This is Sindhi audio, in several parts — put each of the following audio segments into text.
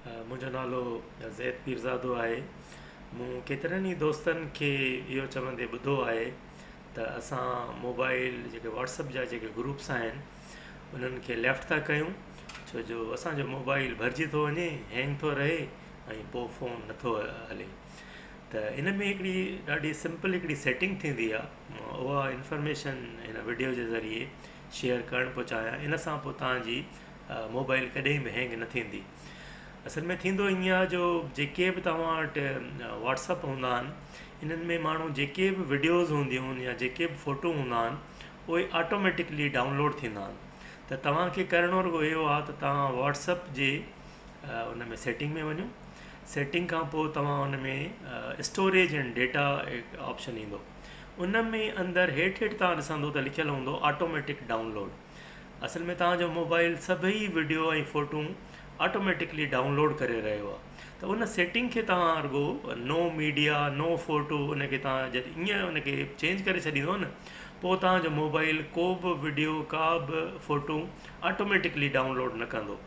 منهنجو نالو زيد پيرزادو آهي. مون ڪيترن ئي دوستن کي اهو چوندي ٻڌو آهي ته اسان موبائل جيڪي واٽس اپ جا جيڪي گروپس آهن انهن کي ليفٽ ٿا ڪيون ڇو جو اسان جو موبائل ڀرجي ٿو وڃي هينگ ٿو رهي ۽ پوء فون نٿو هلي ته ان ۾ هڪڙي ڏاڍي سمپل هڪڙي سيٽنگ ٿيندي آهي مان اها انفارميشن هن وڊيو جي ذريعي شيئر ڪرڻ پيو چاهيان ان سان پوء توهان جي موبائل ڪڏهن به هينگ نه ٿيندي. اصل ۾ ٿيندو ائين آهي جو جيڪي به توهان وٽ واٽس اپ هوندا آهن انهن ۾ ماڻهو جيڪي به وڊيوز هونديون آهن يا جيڪي به فوٽو هوندا آهن اهي آٽوميٽڪلي ڊائونلوڊ ٿيندا آهن ته توهان کي ڪرڻو رڳو اهو آهي ته توهان واٽس اپ جي ان ۾ سيٽنگ ۾ وڃو سيٽنگ کان پوء توهان ان ۾ اسٽوريج اينڊ ڊيٽا آپشن ايندو ان ۾ اندر هيٺ هيٺ توهان ڏسندو ته لکيل هوندو آٽوميٽڪ ڊائونلوڊ اصل ۾ توهان جو موبائل سڀئي وڊيو ۽ فوٽون آٽوميٽڪلي ڊائونلوڊ ڪري رهيو آهي ته ان سيٽنگ کي توهان رڳو نو ميڊيا نو فوٽو ان کي توهان جڏهن ائين ان کي چينج ڪري ڇڏيندو نه پوء توهان جو موبائل ڪو به وڊيو ڪا به فوٽو آٽوميٽڪلي ڊائونلوڊ نه ڪندو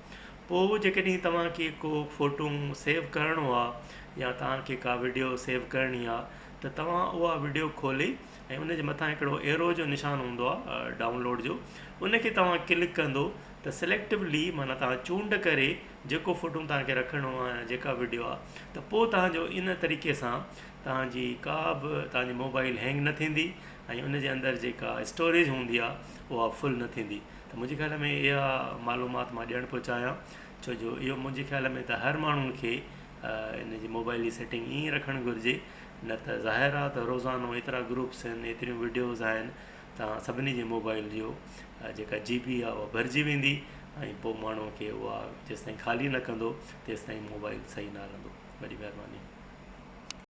پوء جيڪڏهن توهان کي ڪو فوٽو سيو ڪرڻو آهي يا توهان کي ڪا وڊيو سيو ڪرڻي آهي ته توهان اها وڊيو کولي ۽ ان جي مٿان هڪڙو ايرو جو نشان هوندو آهي ڊائونلوڊ جو ان کي توهان ڪلڪ ڪندو ته سليڪٽولي معنيٰ توهان چونڊ ڪري جيڪو فوٽو توهان کي رکڻو آهي يا جيڪا وڊيو آهي ته پوء توهان جو ان طريقي سان توهان جي ڪا به توهان جي موبائل هينگ نه ٿيندي ۽ ان جي اندر جيڪا اسٽوريج هوندي آهي اها فل نه ٿيندي ته منهنجي خيال ۾ اها معلومات مان ڏيڻ پيو چاهيان ڇو جو اهو منهنجي خيال ۾ ته هر ماڻهو کي ان جي موبائل جي سيٽنگ ائين رکڻ گهرجي نه ته ظاهر آ ته روزانو ايترا گروپس آهن ايتريون وڊيوز آهن توهان سڀني جي موبائل جو جيڪا جي بي آ اها ڀرجي ويندي ۽ پوء ماڻهو کي اها جيستائين خالي نه ڪندو تيستائين موبائل صحيح نه هلندو وڏي مهرباني.